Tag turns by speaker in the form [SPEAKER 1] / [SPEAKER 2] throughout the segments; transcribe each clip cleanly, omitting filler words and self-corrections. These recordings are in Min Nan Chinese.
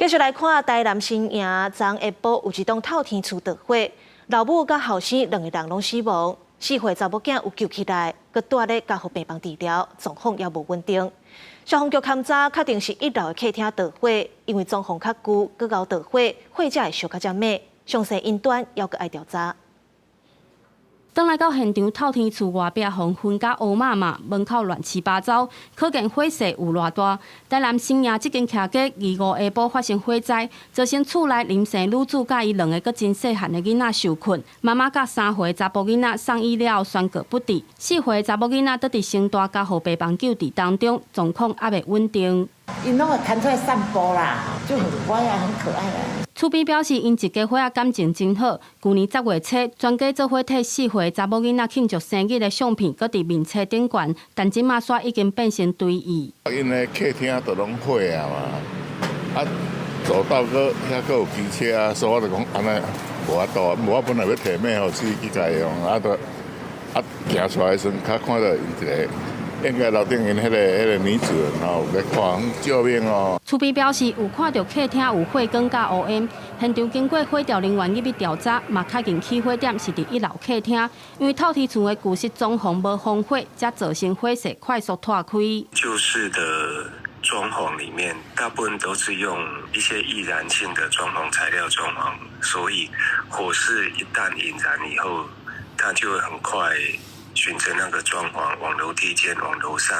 [SPEAKER 1] 繼續來看台南新營，昨下晡有一棟透天厝著火，老母佮後生兩個人攏死亡，4歲查某囝有救起來，閣蹛咧加護病房治療，狀況猶無穩定。消防局勘查確定是一樓的客廳著火，因為裝潢較舊，閣𠢕著火，火才會燒較遮猛。詳細因端猶閣愛調查。
[SPEAKER 2] 轉來到現場，透天厝外壁予熏甲烏麻麻，門口亂七八糟，可見火勢有偌大。台南新營這間徛家25下晡發生火災，造成厝內林姓女子佮伊兩个閣真細漢的囡仔受困，媽媽佮3歲查埔囡仔送醫了後宣告不治，4歲查某囡仔閣佇成大加護病房救治當中，狀況猶未穩定。
[SPEAKER 3] 𪜶攏會牽出來散步啦，就很乖啊，很可愛啊。
[SPEAKER 2] 厝邊表示，𪜶一家伙仔感情真好。舊年10月初，全家做伙替4歲查某囡仔慶祝生日的相片，閣佇面冊頂懸，但這馬煞已經變成追憶。
[SPEAKER 4] 𪜶的客廳都攏火啊嘛，啊，走道閣遐閣有機車啊，所以我就講按呢無法度，無我本來欲提滅火器去共伊用，啊，就啊行出來的時陣，較看著𪜶一个。應該樓頂𪜶彼個女主人吼，有咧看，救命哦！
[SPEAKER 2] 厝邊表示有看著客廳有火光佮烏煙，現場經過火調人員入去調查，嘛確認起火點是佇一樓客廳，因為透天厝的舊式裝潢無防火，才造成火勢快速拖開。
[SPEAKER 5] 舊式的裝潢裡面，大部分都是用一些易燃性的裝潢材料裝潢，所以火勢一旦引燃以後，它就會很快循著那個裝潢往樓梯間、往樓上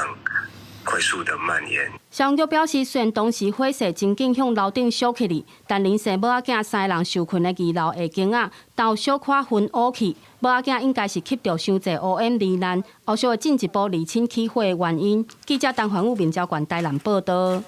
[SPEAKER 5] 快速的蔓延。
[SPEAKER 2] 消防局表示，雖然當時火勢真緊向樓頂燒起去，但林姓母仔囝三个人受困的二樓下間仔，有小可熏烏去，母仔囝應該是吸著傷濟烏煙罹難，後續會進一步釐清起火的原因。記者陳環武、面交館台南報道。